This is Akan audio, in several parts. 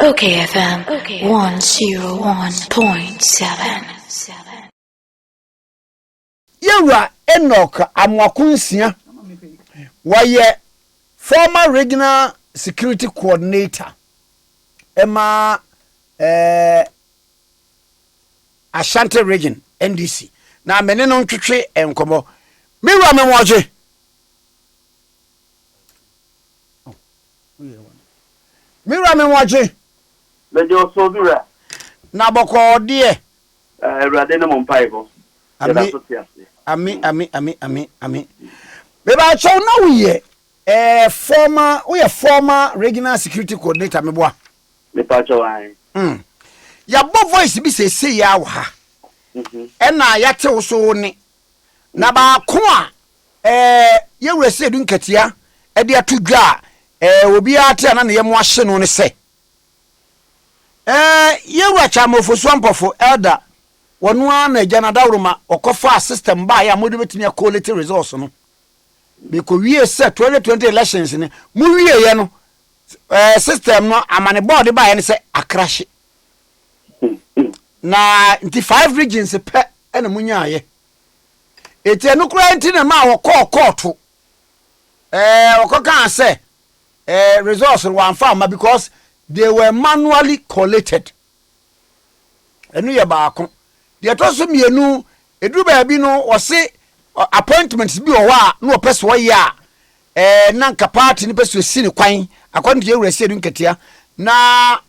Okay FM 101.7. Yɛwura Enoch Amoako Nsia, wɔyɛ former regional security coordinator ɛma Ashanti Region NDC, na mene no ntwetwe nkɔmmɔ. Me wura, me wɔgye me wura, me wɔgye. Mede ɔsɔ bi wura. Na bɔkɔɔ deɛ? Awurade ne mo mpaebɔ. Ami. Yɛda so te ase. Ami, ami, ami, ami, ami. Bɛbɛkyɛw na woyɛ former, woyɛ former regional security coordinator, meboa? Mepakyɛw, ae. Yɛabɔ voice bi seesei yɛ wɔ ha, ɛna yɛate wo so wo ne na baako a yɛwura Sɛdu Nkatia ɛde ato dwa a obiara te a na ne yɛmo ahye no ne sɛ yɛwura Chairman Ofosu Ampofo elder, wɔno ara na agya no adaworoma ɔkɔfaa system baeɛ a mode bɛtumi acollate results no mekɔwie sɛ 2020 elections no mowieɛ no, system no amane bɔɔde baeɛ no sɛ akrahye na nti five regions pɛ ɛna munyaayɛ. Eti ɛno koraa nti na maa wɔkɔɔ kɔɔto, wɔkɔ kaa sɛ results no wɔamfa ama because they were manually collated. Ɛno yɛ baako. Deɛ ɛtɔ so mmienu, eduru baabi no wɔse appointments bi wɔ hɔ a na wɔpɛ sɛ wɔyɛ a na nka party no pɛ sɛ osi ne kwan, according to yɛwura Sɛdu Nkatia, na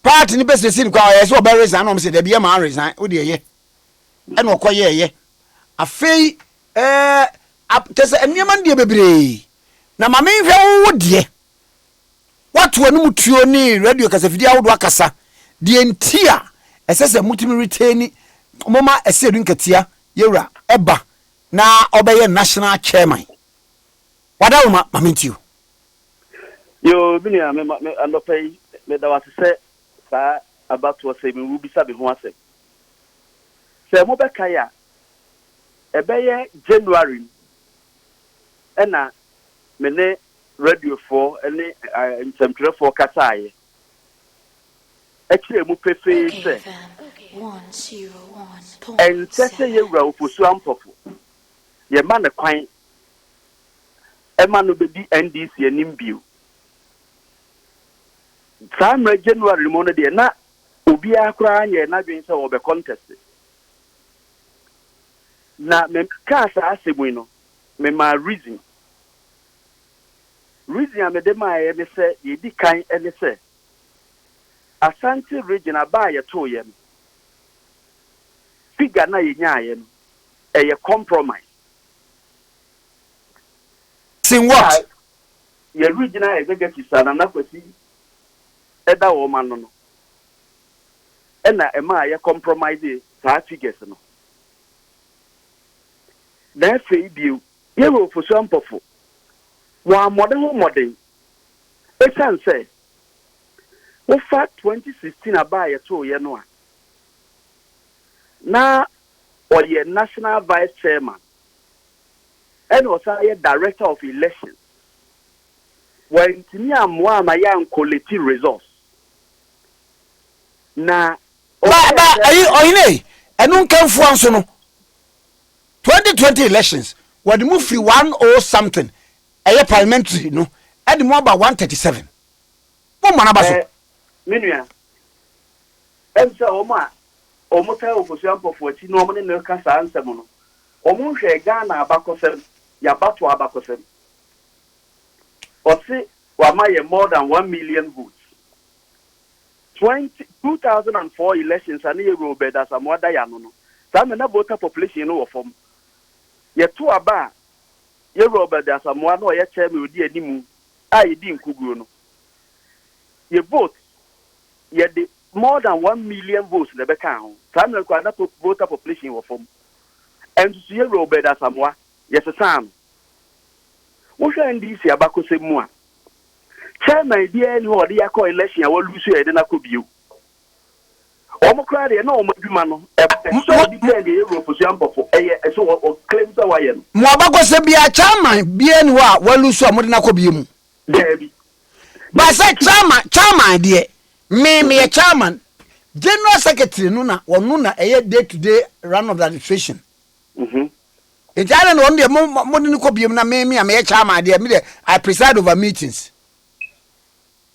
party no pɛ sɛ osi ne kwan, ɔyɛ sɛ ɔbɛ resign, na wɔn sɛ dabi, yɛ maa resign o deɛ yɛ ɛna ɔkɔ yɛɛyɛ. Afei kyɛ sɛ nneɛma no deɛ bebree na maame nhwɛ wo deɛ wato anom tuo ne radio kasafidie ahodoɔ akasa deɛ nti a ɛsɛ sɛ motumi retain moma Ɛsɛ Nkatia yɛwura ɛba na ɔbɛyɛ national chairman. Wadawoma, maame ntio. Yo, me nua, me anɔpa yi meda wo ase sɛ saa abatoɔ sɛ mewu bisa me ho asɛm. Sɛ mobɛkae a, ɛbɛyɛ January mu ɛna me ne radiofoɔ ne nsɛmtwerɛfoɔ kasaeɛ ɛkyerɛ mu pefee sɛ ɛnsɛ sɛ yɛwura Ofosu Ampɔfo yɛma ne kwan ɛma no bɛdi NDC anim bio. Saa mmerɛ January mu no deɛ, na obiara koraa nyɛ n'adwene sɛ wɔbɛ contest. Na mekaa saa asɛm yi no, memaa reason a mede maaeɛ ne sɛ, deɛ ɛdi kan ne sɛ Asante Region aba a yɛtooyɛ no, figure na yɛnyaeɛ no ɛyɛ compromise. Sin what? Yɛ regional executives a Nana Kwasi ɛda wɔn ano no ɛna ɛmaa yɛ compromise saa figures no. Na afei bio, yɛwɔ Ofosu Ampɔfo wɔn ammɔden ho mmɔden, ɛsiane sɛ wofa 2016 aba a yɛtooyɛ no a, na ɔyɛ national vice chairman ɛna ɔsan yɛ director of elections. Wɔntumi ammoa ama yɛ ancollate results na Ba ba ayi ɔhene, ɛno nkamfoa nso no, 2020 elections wɔde mu firi one oh something, ɛyɛ parliamentary no, ɛde mu aba 137. Mo mmɔ n'aba so. Me nua, ɛm sɛ wɔn a wɔn taa Ofosu Ampɔfo akyi na wɔn ne no ka saa nsɛm no, wɔn nhwɛ Ghana abakɔsɛm, yɛabato abakɔsɛm. Ɔse wama yɛ more than 1 million votes. 2004 elections a ne yɛ Robert Asamoah da yɛ ano no, saa mɛ na voter population no wɔ fam. Yɛto aba a yɛ Robert Asamoah na ɔyɛ chairman odi animu a yɛdi nkuguo no, yɛ vote yɛde more than 1 million votes na ɛbɛka ho. Saa mmerɛ koraa na voter population wɔ fam. Ɛnso so yɛ Robert Asamoah yɛsesaa no. Wohwɛ NDC abakɔsɛm mu a, chairman biara ni hɔ a ɔde yɛakɔ election a wɔlose a yɛde no akɔ bio. Wɔn koraa deɛ, na wɔn adwuma no ɛsɔ adi sɛ deɛ yɛwura Ofosu Ampɔfo ɛyɛ ɛsɛ wɔ claim sɛ wayɛ no. Mo abakɔsɛm biara, chairman biara ni hɔ a wɔlose a mode no akɔ bio mu? Daabi. Ba sɛ chairman, chairman deɛ, me meyɛ chairman, general secretary no na ɔno na ɛyɛ day to day run of the administration. Nti adɛn na ɔno deɛ mo mo de no kɔ biom na me me a meyɛ chairman deɛ, me deɛ I preside over meetings.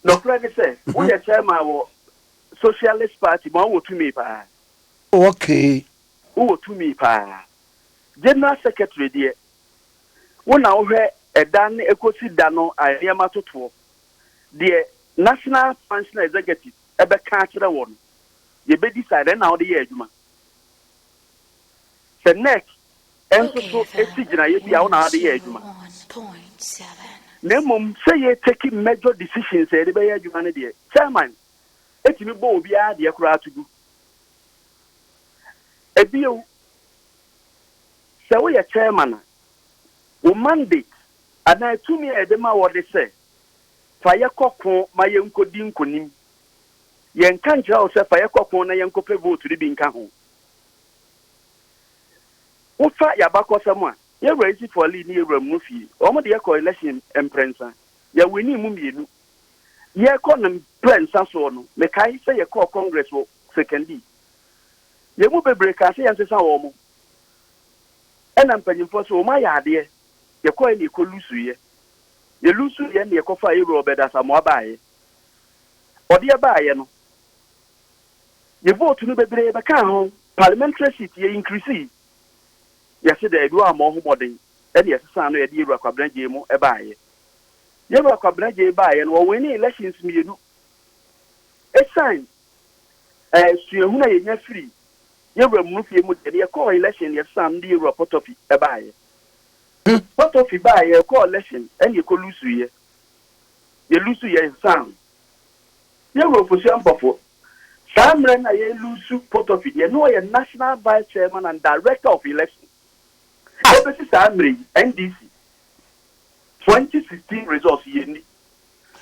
Nɔkorɛ ne sɛ, woyɛ chairman wɔ Socialist Party mu a, wowɔ tumi paa. Oh, okay. Wowɔ tumi paa. General Secretary deɛ, wo na wohwɛ ɛda ne ɛkɔsi da no a nneɛma totoɔ. Deɛ National Functional Executive bɛka akyerɛ wɔ no, yɛbɛ decide, ɛno na wode yɛ adwuma. Sɛ nec nso so si gyinaeɛ bi a, wo na wode yɛ adwuma. Na mmom sɛ yɛ take major decisions a yɛde bɛyɛ adwuma no deɛ, chairman tumi bɔ obiara deɛ koraa to gu. Ebio, sɛ woyɛ chairman a, wo mandate anaa tumi a yɛde ma wɔ de sɛ fa yɛ kɔ ko ma yɛnkɔdi nkonim. Yɛnka nkyerɛ wo sɛ fa yɛ kɔ ko na yɛnkɔpɛ vote no bi nka ho. Wofa yɛabakɔsɛm a, yɛwura Isifo Ali ne yɛwura Murphy, wɔn de yɛkɔ election mprɛnsa. Yɛwinii mu mmienu. Yɛrekɔ no mprɛnsa soɔ no, mekae sɛ yɛkɔɔ Congress wɔ Sekondi. Yɛn mu bebree kaa sɛ yɛnsesa wɔn. Ɛna mpanyimfoɔ sɛ wɔn ayɛ adeɛ. Yɛkɔɛ na yɛkɔ lusuiɛ. Yɛ lusuiɛ na yɛkɔfaa yɛwura Obed Asamoah baeɛ. Ɔdeɛ baeɛ no, yɛ vote no bebree bɛkaa ho. Parliamentary seat yɛ increase. Yɛse daabi wɔammɔ ho mmɔden. Ɛna yɛsesaa no yɛde yɛwura Kwabena Gyei mo baeɛ. Yɛwura Kwabena Gyei baeɛ no, wɔwinee elections mmienu. Ɛsiane ɛɛ suahunu a yɛnya firi yɛwura Munufie mu deɛ, yɛkɔɔ election yɛsesaa no de yɛwura Pɔtɔfi baeɛ. Pɔtɔfi baeɛ, yɛkɔɔ election ɛna yɛkɔ lusuiɛ. Yɛlusuiɛ yɛsesaa no. Yɛwura Ofosu Ampɔfo, saa mmerɛ no a yɛlusu Pɔtɔfi deɛ, na ɔyɛ National Vice Chairman and Director of Election. Ɛbɛsi saa mmerɛ yi, NDC 2016 results yɛnni.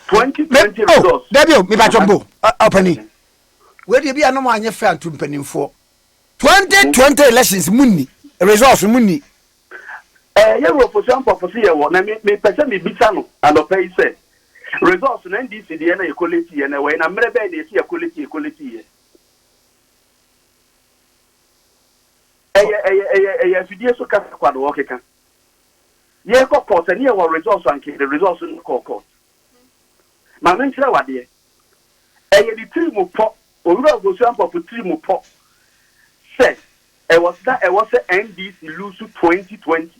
2020 Oh, results. dabi o, mepatwɔ mbo, ɔpani. Wei deɛ bi a na mo anyɛ fɛ anto mpanimfoɔ. 2020 elections mu nni, results mu nni. Yɛwura Ofosu Ampɔfo se yɛwɔ, na me mepɛ sɛ mebisa no anɔpa yi sɛ, results no NDC deɛ na yɛcollate yɛ na ɛwɔ he, na mmerɛ bɛn na yɛsi yɛcollate yɛcollate yɛ? Ɛyɛ ɛyɛ ɛyɛ ɛyɛ afidie so kasa kwa na wɔkeka. Yɛkɔ court, ɛne yɛwɔ results anka yɛde results no kɔɔ court. Ma menkyerɛ wo adeɛ. Ɛyɛ ne tiri mu pɔ, Owura Ofosu Ampɔfo tiri mu pɔ sɛ ɛwɔ sɛ ɛwɔ sɛ NDC lose 2020.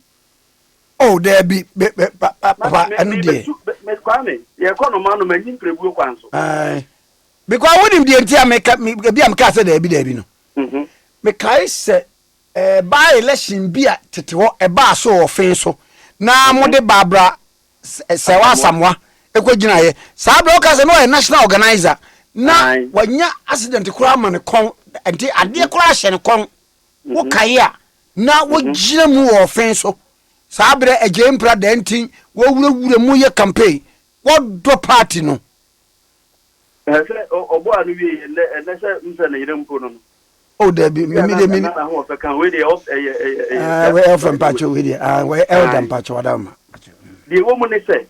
Oh, dabi, be, be, pa, pa, papa, ɛno deɛ. Me, Kwame, yɛkɔ no ma no, manyi mprɛbuo kwan so. Aye. Because wonim deɛ nti a meka, me, ebi a meka sɛ daabi daabi no. Mekae sɛ eh, by election bi a tete hɔ ɛbaa so wɔ ɔfen so na mode Barbara Sɛwa Asamoah ɛkɔ gyinaeɛ. Saa berɛ woka sɛ na ɔyɛ national organizer na wanya accident koraa ma ne kɔn, nti adeɛ koraa hyɛ ne kɔn. Wokae a na wogyina mu wɔ ɔfen so. Saa berɛ Agyei Mpra Dantin wɔwurawura mu yɛ campaign. Wɔdɔ party no. Sɛ ɔbɔ ano wie yɛ nnɛ ɛnɛ sɛ nsɛ ne yere mpo no no. Oh dabi me me de me. Nana ho ɔfɛ kan wei deɛ ɛyɛ ɛyɛ ɛyɛ. Ah wei ɛfɛ mpakyɛ wei deɛ ah wei elder mpakyɛ wada ma. Deɛ ɛwɔ mu ne sɛ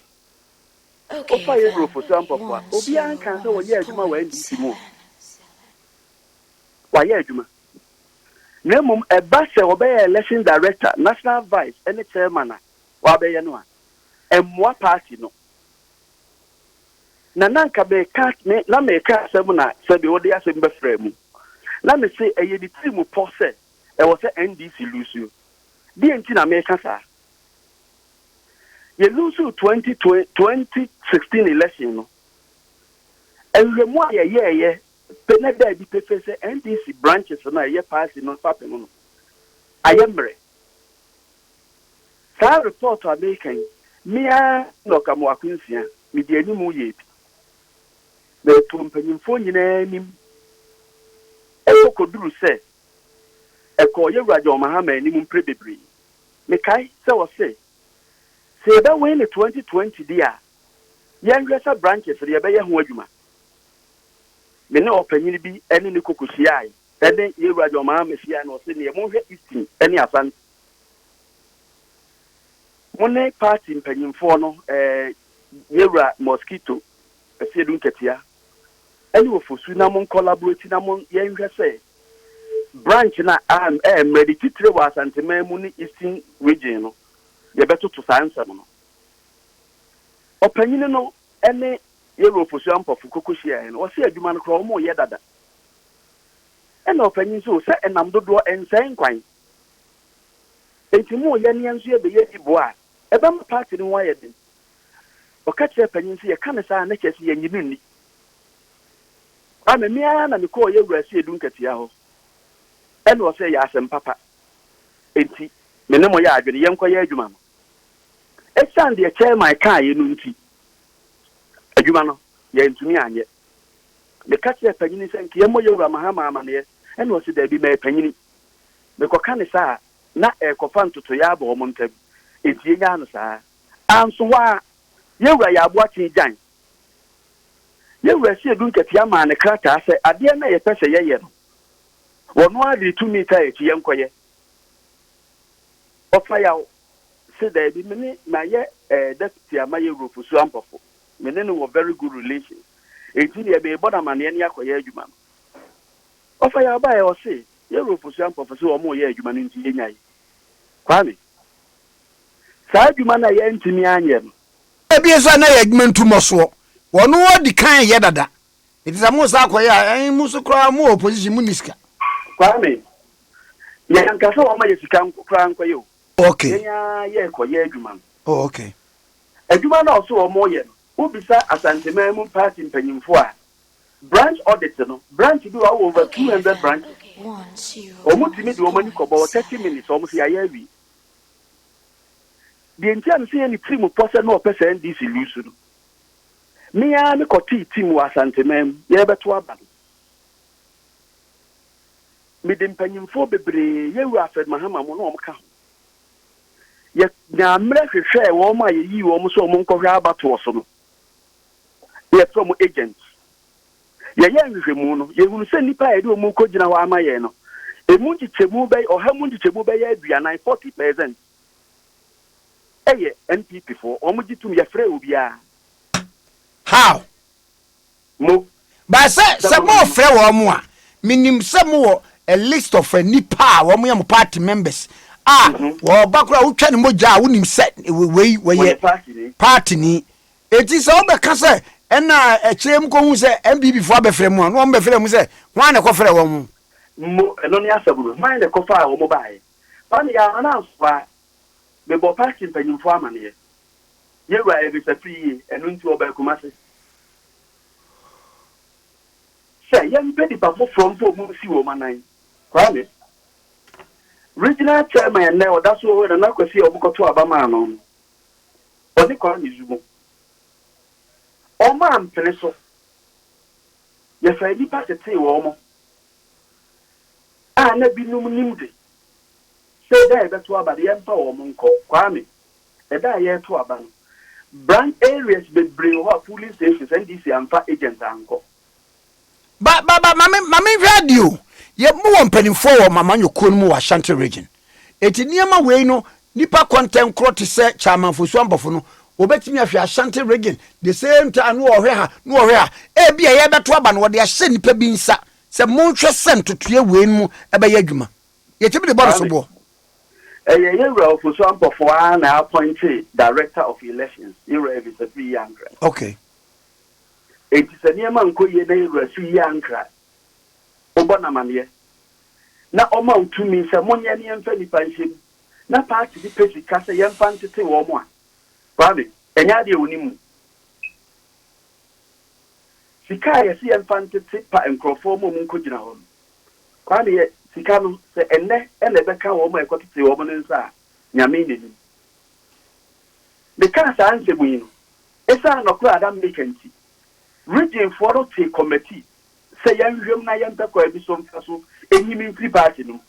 wofa yɛ wuro Fosuo Ampɔfoɔ a obiara nkaa sɛ ɔyɛ adwuma wɔ NDC mu o. Wayɛ adwuma. Na mmom ɛba sɛ ɔbɛyɛ election director, national vice ne chairman a wabɛyɛ no a, ɛmmoa party no. Na na anka meka me na meka asɛm na sɛbi wode asɛm bɛfra mu. Na mese ɛyɛ ne tiri mu pɔ sɛ ɛwɔ sɛ NDC lusu. Deɛ nti na meka saa? Yɛ lusu 2016 election no, nhwehwɛmu a yɛyɛɛyɛ pɛ na ɛda adi pefee sɛ NDC branches no a ɛyɛ party no fapem no ayɛ mmerɛ. Saa report a meka yi, me ara na ɔka mo akonsia, mede anim yɛɛ bi. Metoo mpanyimfoɔ nyinaa anim. Ɛkɔ kɔduru sɛ ɛkɔɔ Yɛwura John Mahama anim mprɛ bebree. Mekae sɛ ɔse, sɛ yɛbɛwin ne 2020 deɛ a, yɛnhwɛ sɛ branches no yɛbɛyɛ ho adwuma. Me ne ɔpanyin bi ne ne koko hyiae, ɛne Yɛwura John Mahama hyiae na ɔse neɛ monhwɛ Eastern ne Asante. Mo ne party mpanyimfoɔ no, eh, Yɛwura Mosquito. Asiedu Nketia ɛne Ofosu na mo collaborate na mo yɛnhwɛ sɛ branch na a ɛmmerɛ de titire wɔ Asanteman mu ne Eastern Region no, yɛbɛtoto saa nsɛm no. Ɔpanyini no ɛne yɛwura Ofosu Ampɔfo koko hyiaeɛ no, ɔse adwuma no koraa ɔmo yɛ dada. Ɛna ɔpanyin so sɛ ɛnam dodoɔ ɛnsɛe nkwan, enti mo yɛ ne yɛn nso yɛbɛyɛ bi boa a ɛbɛma party no ho ayɛ den. Ɔka kyerɛ panyin sɛ yɛka ne saa na kyerɛ sɛ yɛnyi no nni. Kwame, me ara na mekɔɔ yɛwura Asiedu Nketia hɔ, ɛna ɔsɛ yɛ asɛm papa, enti me ne mo yɛ adwene, yɛnkɔyɛ adwuma no. Ɛsiane deɛ chairman kaeɛ no nti, adwuma no yɛntumi anyɛ. Meka kyerɛ panyini sɛ nka yɛmmɔ yɛwura Mahama amaneɛ, ɛna ɔsɛ daabi, mɛyɛ panyini. Mekɔka ne saa na ɛrekɔfa ntotoeɛ abɔ wɔn ntam, enti yɛnyaa no saa. Anso hɔ a, yɛwura yɛ aboakye gyan. Yɛwura Asiedu Nketia maa ne krataa sɛ adeɛ no a yɛpɛ sɛ yɛyɛ no, wɔno ara de tumi taa akyi, yɛnkɔyɛ. Ɔfa yaw se daabi, me ne mayɛ eh, deputy ama yɛwura Ofosu Ampɔfo. Me ne no wɔ very good relations. Enti deɛ merebɔ no amaneɛ ne akɔyɛ adwuma no. Ɔfa yaw baeɛ, ɔse yɛwura Ofosu Ampɔfo se wɔn reyɛ adwuma no nti yɛnyae. Kwame, saa adwuma no a yɛantumi anyɛ no. Ebi nso a na yɛ adwuma ntu mmɔsoɔ. Wɔn adi kan yɛ dada. Nti sɛ mo sa akɔyɛ a, ɛn mo so koraa mo wɔ opposition mo ni sika. Kwame, yɛanka sɛ wɔma yɛ sika koraa nkɔyɛ o. Okay. Yɛn ara yɛrekɔyɛ adwuma no. Oh, okay. Adwuma no a ɔso wɔn yɛ no, wobisa Asanteman mu party mpanyimfo a, branch audit no, branch bi wɔ hɔ over 200 branches. Wɔn tumi de wɔn ani kɔbɔ wɔ 30 minutes, wɔn sɛ yɛayɛ awie. Deɛ nti a mesɛ yɛ ne tirim pɔ sɛ na ɔpɛ sɛ NDC lose no, me ara mekɔtee team wɔ Asanteman mu, yɛrebɛto aba no. Mede mpanyimfoɔ bebree, yɛwura Alfred Mahama mo na wɔn ka ho. Yɛnyaa mmerɛ hwehwɛɛ wɔn a yɛyii wɔn sɛ wɔn nkɔhwɛ abatoɔ so no, yɛfrɛ wɔn agents. Yɛyɛɛ nhwehwɛmu no, yɛhunu sɛ nnipa a yɛde wɔn rekɔgyina hɔ ama yɛn no, emu nkyekyɛmu bɛyɛ 100 mu nkyekyɛmu bɛyɛ 40, 40%, ɛyɛ NPP foɔ. Wɔn gye tom, yɛfrɛ obiara. How? Mo. Ba sɛ sɛ mofrɛ wɔn mo a, menim sɛ mowɔ a list of nnipa a wɔn yɛ mo party members a wɔba koraa wotwa ne mogya a wonim sɛ wei wɔyɛ party ni. Eti sɛ wobɛka sɛ ɛna akyire mu kɔhu sɛ NPP foɔ abɛfrɛ mu a, na wɔn bɛfrɛ mu sɛ hwan na ɛkɔfrɛ wɔn mo? Mo, ɛno ne asɛm no. Hwan na ɛkɔfaa wɔn baeɛ? Kwame, yɛamma no ansoa. Mebɔ party mpanyimfoɔ amaneɛ. Yɛwura Elvis Afriyie, ɛno nti ɔbaa Kumase. Sɛ yɛmpɛ nipa foforɔ mfa wɔn nsi wɔn anan. Kwame, Regional chairman nnɛ ɔda so wɔ hɔ, Nana Kwasi a wɔkɔtoo aba maa no no, ɔne Kwame Zumo. Wɔn ampene so. Yɛfaa nnipa tetee wɔn a na binom nim de, sɛ da a yɛbɛto aba no yɛmfa wɔn nkɔ. Kwame, ɛda a yɛreto aba no, branch areas bebree wɔ hɔ a polling stations, NDC amfa agent ankɔ. Ba ba ba ma me ma me nhwɛ adeɛ o. Yɛ mo wɔ mpanimfoɔ wɔ mamanyɔkuo no mu wɔ Ashanti region. Eti nneɛma wei no nipa kɔntɛnkorɔ te sɛ Chairman Fosu Ampofo no wɔbɛtumi ahwɛ Ashanti region the same time no wɔhwɛ ha no wɔhwɛ ha. Ebi a yɛbɛto aba no wɔde ahyɛ nipa bi nsa sɛ monhwɛ sɛ ntotoeɛ wei no mu ɛbɛyɛ adwuma. Yɛtumi de bɔ no Kwame, soboɔ. ɛyɛ Yɛwura Ofosu Ampofo ara na appointe Director of Elections, Yɛwura Elvis Afriyie Ankrah. Okay. Enti sɛ nneɛma nkɔ yie na yɛwura so yie ankra, wobɔ no amaneɛ na ɔma wo tumi sɛ monyɛ ne yɛmfa nnipa nhyɛ mu na party bi pɛ sika sɛ yɛmfa ntete wɔn a, Kwame, ɛnyɛ adeɛ a ɔnim mu. Sika a yɛse yɛmfa ntete pa nkurɔfoɔ ma wɔn nkɔgyina hɔ no, Kwame, yɛ sika no sɛ ɛnnɛ na ɛbɛka wɔn a ɛkɔtete wɔn no nsa a, Nyame na nim. Mekaa saa nsɛm yi no, esiane nɔkorɛ a na meka nti, regionfoɔ no tee kɔmɛti sɛ yɛnhwehwɛ mu na yɛmpɛ kwan bi so mfa so nyi me mfiri party no mu.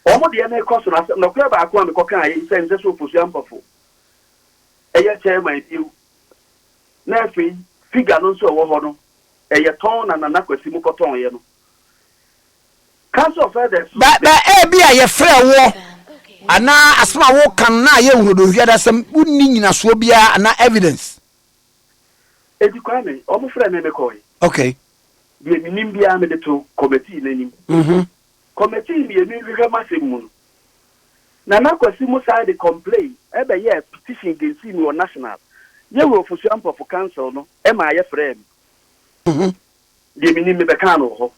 Wɔn deɛ no rekɔ so no, asɛm nɔkorɛ baako a mekɔkaeɛ yi sɛ ɛnsɛ sɛ Ofosu Ampofo yɛ chairman bio, na afei figure no nso a ɛwɔ hɔ no, ɛyɛ tɔn na Nana Kwasi mo kɔtɔneɛ no. Council of Elders Ba ba ebi a yɛfrɛ woɔ anaa asɛm a woka no na ayɛ nhurodohwiadasɛm, wonni nyinasoɔ biara anaa evidence. Eti Kwame, wɔn frɛ me mekɔe. Deɛ menim biara mede to committee no anim. Committee mmienu nhwehwɛ m'asɛm mu no, Nana Kwasi mo san de complain bɛyɛɛ petition against me wɔ National. Yɛwura Ofosu Ampofo Council no maa yɛfrɛɛ me. Deɛ menim mebɛkaa no wɔ hɔ.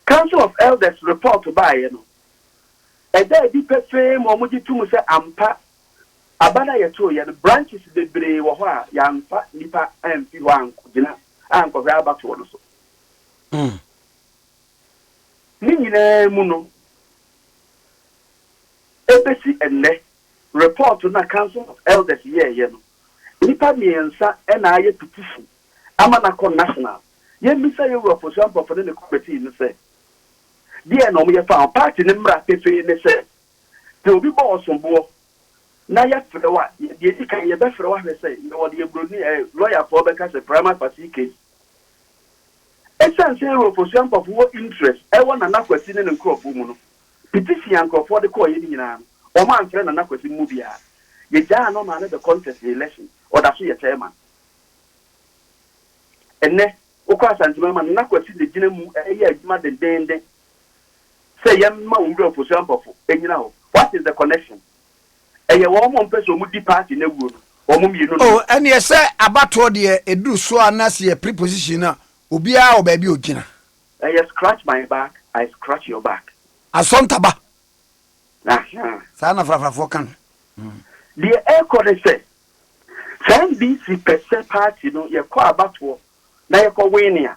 Council of Elders report baeɛ no, ɛda adi pefee ma wɔgye tom sɛ ampa aba no a yɛtooeɛ no, branches bebree wɔ hɔ a yɛamfa nnipa amfi hɔ ankɔgyina ankɔhwɛ abatoɔ no so. Ne nyinaa mu no, ɛbɛsi ɛnnɛ, report no a Council of Elders yɛeɛ no, nnipa mmiɛnsa na ayɛ petition ama no akɔ national. Yɛmmisa yɛn Wura Fosu Ampofo ne ne committee no sɛ, deɛn na wɔyɛ faa ho? Party no mmara pefee ne sɛ, sɛ obi bɔ ɔsomboɔ na yɛfrɛ wo a, deɛ ɛdi kan yɛbɛfrɛ wo ahwɛ sɛ yɛwɔ deɛ buroni ɛɛ lɔyafoɔ bɛka sɛ prima facie case. Ɛsiane sɛ Aaron Fosu Ampofo wɔ interest ɛwɔ Nana Kwasi ne ne nkorɔfoɔ mu no, petition a nkorɔfoɔ de kɔeɛ no nyinaa no, wɔn amfrɛ Nana Kwasi mu biara. Yɛgyaa no maa no bɛ contest election, ɔda so yɛ chairman. Ɛnnɛ, wokɔ Asanteman mu a, Nana Kwasi na ɛgyina mu ɛreyɛ adwuma dendeenden sɛ yɛmma Owura Ofosu Ampofo nnyina hɔ. What is the connection? Ɛyɛ wɔn a wɔmpɛ sɛ wɔdi party no awuo no, wɔn mmienu no. Oh, ɛneɛ sɛ abatoɔ deɛ ɛduru so a na sɛ yɛ pre-position a, obiara wɔ baabi a ɔgyina. Ɛyɛ scratch my back, I scratch your back. Asɔntaba. Ahaa. Saa na frafrafoɔ ka no. Deɛ ɛrekɔ ne sɛ, sɛ NDC pɛ sɛ party no yɛkɔ abatoɔ na yɛkɔ win a,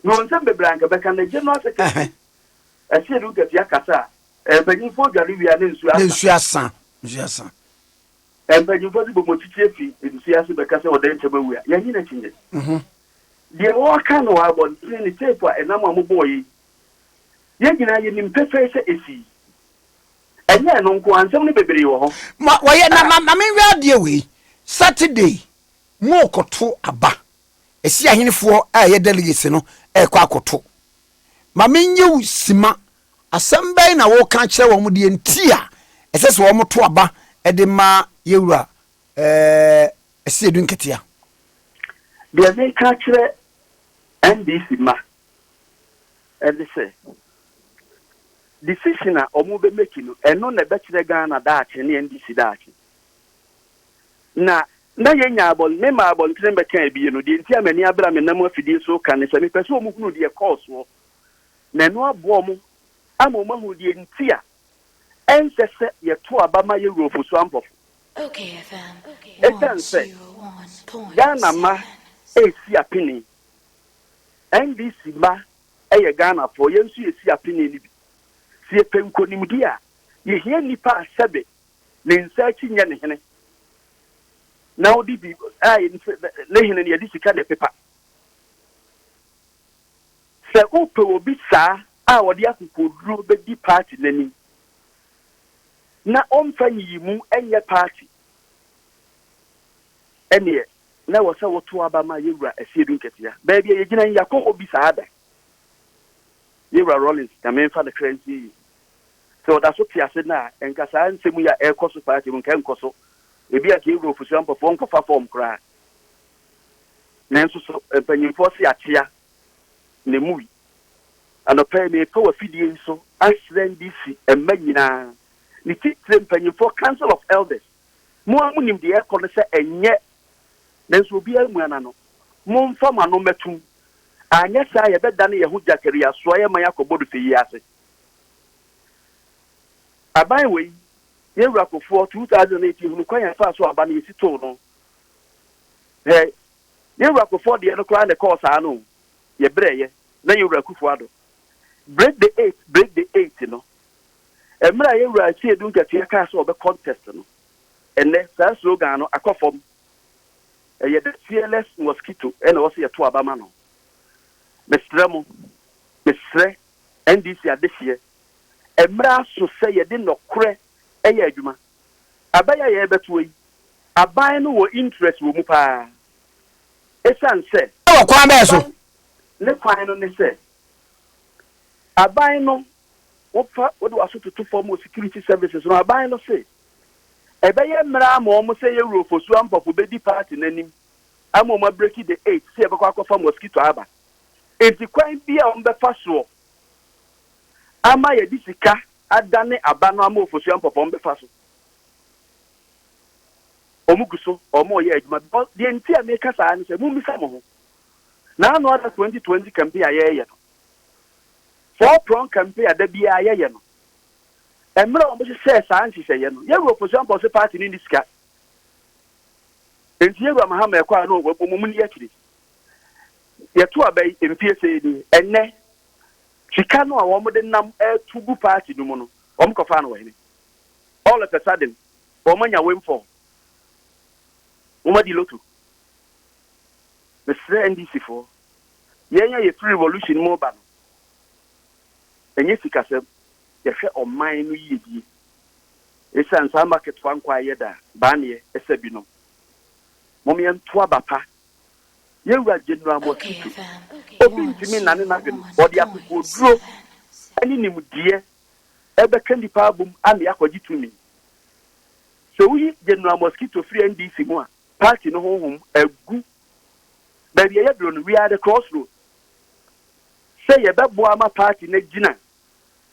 mewɔ nsɛm bebree a anka mɛka, na General Secretary Asiedu Nketia kasa a, mpanyinfoɔ dware wie a na nsuo asa. Na nsuo asa, nsuo asa. Mpanyinfoɔ se bɔmɔkyikyi afi nsuo ase bɛka sɛ ɔda nkyɛm awu a, yɛnnye no akyinnye. Deɛ wɔreka no wɔ abɔntene ne tape a ɛnam a mobɔeɛ yi, yɛn nyinaa yɛnim pefee sɛ ɛsii. Ɛnyɛ ɛno nko ara, nsɛm no bebree wɔ hɔ. Ma wɔyɛ na ma ma menhwɛ adeɛ wei. Saturday morekɔto aba. Ɛsi ahenefoɔ a ɛyɛ delegates no rekɔ akɔto. Ma menyɛ wo sima. Asɛm bɛn na woreka akyerɛ wɔn deɛ nti a ɛsɛ sɛ wɔto aba de ma yɛwura ɛɛ Asiedu Nketea? Deɛ meka akyerɛ NDC mma ne sɛ, decision a wɔn bɛ make no, ɛno na ɛbɛkyerɛ Ghana daakye ne NDC daakye. Na na yɛnya abɔ, me maa abɔntene bɛkaa bie no, deɛ nti a m'ani abere a menam afidie so reka ne sɛ, mepɛ sɛ wɔn hunu deɛ ɛkɔɔ soɔ, na ɛno aboa wɔn ama wɔn ahunu deɛ nti a ɛnsɛ sɛ yɛto aba ma yɛn wura Ofosu Ampofo. Ɛsiane sɛ Ghana mma resi apini, NDC mma yɛ Ghanafoɔ, yɛn nso yɛsi apini no bi. Sɛ yɛpɛ nkonimdie a, yɛhia nnipa a sɛbe ne nsa akyi nyɛ ne hene, na wode bi a ne hene no yɛde sika na ɛpepa. Sɛ wopɛ obi saa a ɔde akokoɔduro bɛdi party no anim na ɔmfa nyiyimu nyɛ party ɛneɛ na ɛwɔ sɛ woto aba ma Yɛwura Asiedu Nketia. Baabi a yɛgyina yi yɛakɔ hɔ bi saa da. Yɛwura Rawlings, Nyame mfa ne kra nsie yie. Sɛ ɔda so te ase nnɛ a, nka saa nsɛm yi a ɛrekɔ so party mu nka ɛnkɔ so. Ebi a nka Yɛwura Ofosu Ampofo ɔnkɔfa fɔɔm koraa. Nanso so mpanyimfoɔ se akyea na emui? Anɔpa yi merefa w'afidie yi so asrɛ NDC mma nyinaa, ne titire mpanyimfoɔ Council of Elders, mo ara monim deɛ ɛrekɔ no sɛ ɛnyɛ, nanso obiara mmua n'ano. Momfa mo ano mmɛtom, anyɛ saa a yɛbɛdane yɛn ho gyakari asoa yɛn man akɔ bɔdufɛ yi ase. Aban wei, yɛn Wura Kufuor, 2018 hunu kwan a yɛfaa so aba no yɛsi too no. Hɛ, yɛn Wura Kufuor deɛ no koraa na ɛkɔɔ saa no o, yɛbrɛeɛ, na yɛn Wura Kufuor Addo. Break the eight, break the eight no, mmerɛ a yɛn Wura Asiedu Nketia kaa sɛ ɔbɛ contest no, ɛnnɛ saa slogan no akɔ fam. Ɛyɛ the fearless mosquito ɛna ɛwɔ sɛ yɛto aba ma no. Mesrɛ mo, mesrɛ NDC adehyeɛ, mmerɛ aso sɛ yɛde nɔkorɛ yɛ adwuma. Aba yi a yɛrebɛtoɔ yi, aban no wɔ interest wɔ mu paa. Ɛsiane sɛ. Wɔ kwan bɛn so? Aban ne kwan no ne sɛ, aban no, wofa wode w'aso toto fam wɔ security services no, aban no se, Ɛbɛyɛ mmerɛ ama wɔn sɛ yɛwura Ofosu Ampofo bɛdi party no anim ama wɔn abreaki the eight sɛ yɛbɛkɔ akɔfa mosquito aba. Enti kwan bi a wɔbɛfa soɔ ama yɛde sika adane aba no ama Ofosu Ampofo wɔbɛfa so. Wɔn gu so wɔn reyɛ adwuma because deɛ nti a meka saa ne sɛ mommisa mo ho. Naano ada 2020 campaign a yɛreyɛ no, four prong campaign a da biara yɛyɛ no, mmerɛ a wɔhyehyɛɛ saa nhyehyɛeɛ no, yɛwura Ofosu Ampofo se party no nni sika. Enti yɛwura Mahama ɛkɔ a na wɔn mu ni akyiri. Yɛto aba yi mfie sei ni, ɛnnɛ sika no a wɔde nam ɛreto gu party no mu no, wɔn kɔfaa no wɔ hene. All of a sudden, wɔn anya windfall. Wɔn adi lotto. Mesrɛ NDC foɔ, yɛn a yɛfiri revolution mu ba no, ɛnyɛ sikasɛm, yɛhwɛ ɔman no yiedie. Ɛsiane saa mma ketewa nkɔ a yɛda baaneɛ ɛsɛ binom. Mom yɛnto aba pa. Yɛwura General Mosquito, obi ntumi nnane n'adwene, ɔde akokoɔduro ne nimdeɛ ɛbɛka nnipa abom ama yɛakɔgye tumi. Sɛ woyi General Mosquito firi NDC mu a, party no honhom agu. Baabi a yɛduro no, we are the crossroad. Sɛ yɛbɛboa ama party no agyina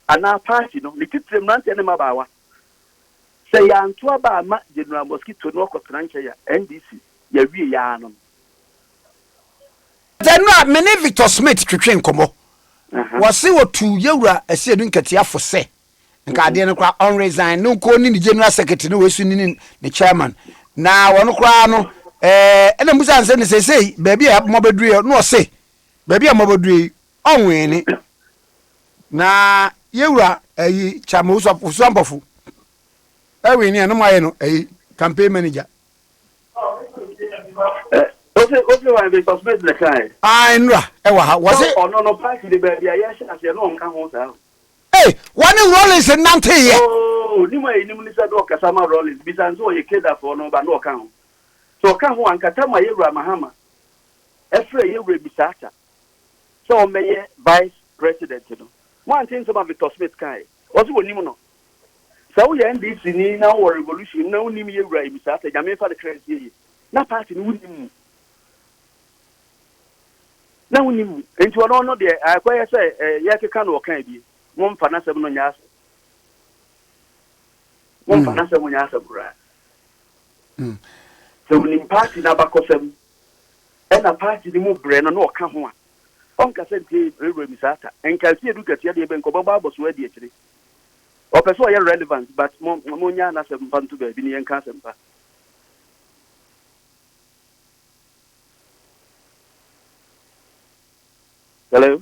anaa party no, ne titire mmeranteɛ ne mmabaawa. Sɛ yɛanto aba ama General Mosquito no ɔkɔtena nkyɛn a, NDC yɛawie yɛa no no. Ɛno a me ne Victor Smith twetwe nkɔmmɔ. Wɔse wɔtu yɛwura Asiedu Nketiafo sɛ nka adeɛ no koraa ɔnresign no nko ne ne general secretary ne wɔasu ne ne chairman na wɔn koraa no ɛna mbusa nsɛ ne sɛsɛi baabi a mɔbɛduru yɛ na ɔse baabi a mɔbɛduru yi ɔnwene na yɛwura ayi chairman Ofosu Ampofo ɛwene a na mo ayɛ no ayi campaign manager. Ose ose wa Victor Smith na kan. Ah, nnura ɛwɔ ha. Wɔse ɔno no party de baabi a yɛhyɛ aseɛ na ɔnka ho saa. Ee, wɔne Rawlings nanteyɛ. Oh, nim a enim ne sɛ na ɔkasa ma Rawlings bisa nso ɔyɛ Kedafoɔ no ba na ɔka ho. Sɛ ɔka ho ankata ma yɛwura Mahama ɛfrɛ yɛwura Misata sɛ ɔmmɛyɛ vice president no. Mo ante nsɛm a Victor Smith kae. Ɔse wɔnim no. Sɛ woyɛ NDC ni na wowɔ revolution na wonim yɛwura Misata, Nyame mfa ne kra nsie yie. Na party no wonim mu. Na wonim mu. Nti ɔno no deɛ akɔyɛ sɛ yɛkeka no ɔka bi. Momfa n'asɛm no nyɛ asɛm. Momfa n'asɛm nyɛ asɛm koraa. Sɛ wonim party no abakɔsɛm ɛna party no mu brɛ no na ɔka ho a, ɔnka sɛ ntie rewura Misata. Nka si edu katua deɛ bɛnkɔ bɛbɔ abɔ so adi akyire. Ɔpɛ sɛ ɔyɛ relevant but mo mo nya n'asɛm mpa nto baabi ne yɛnka asɛm pa. Hello.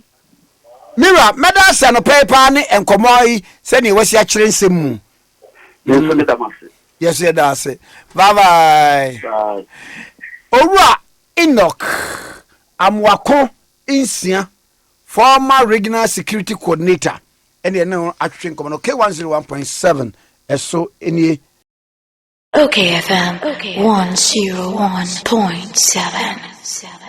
Mira, mɛda ase anɔpɛ yi paa ne nkɔmmɔ yi sɛnea wasi akyerɛ nsɛm mu. Nso meda mo ase. Yɛso yɛda ase. Bye bye. Bye. Owura Enoch Amoako Nsia, former regional security coordinator, ɛne ɛne ho atwetwe nkɔmmɔ no K101.7 ɛso nie. Okay FM 101.7.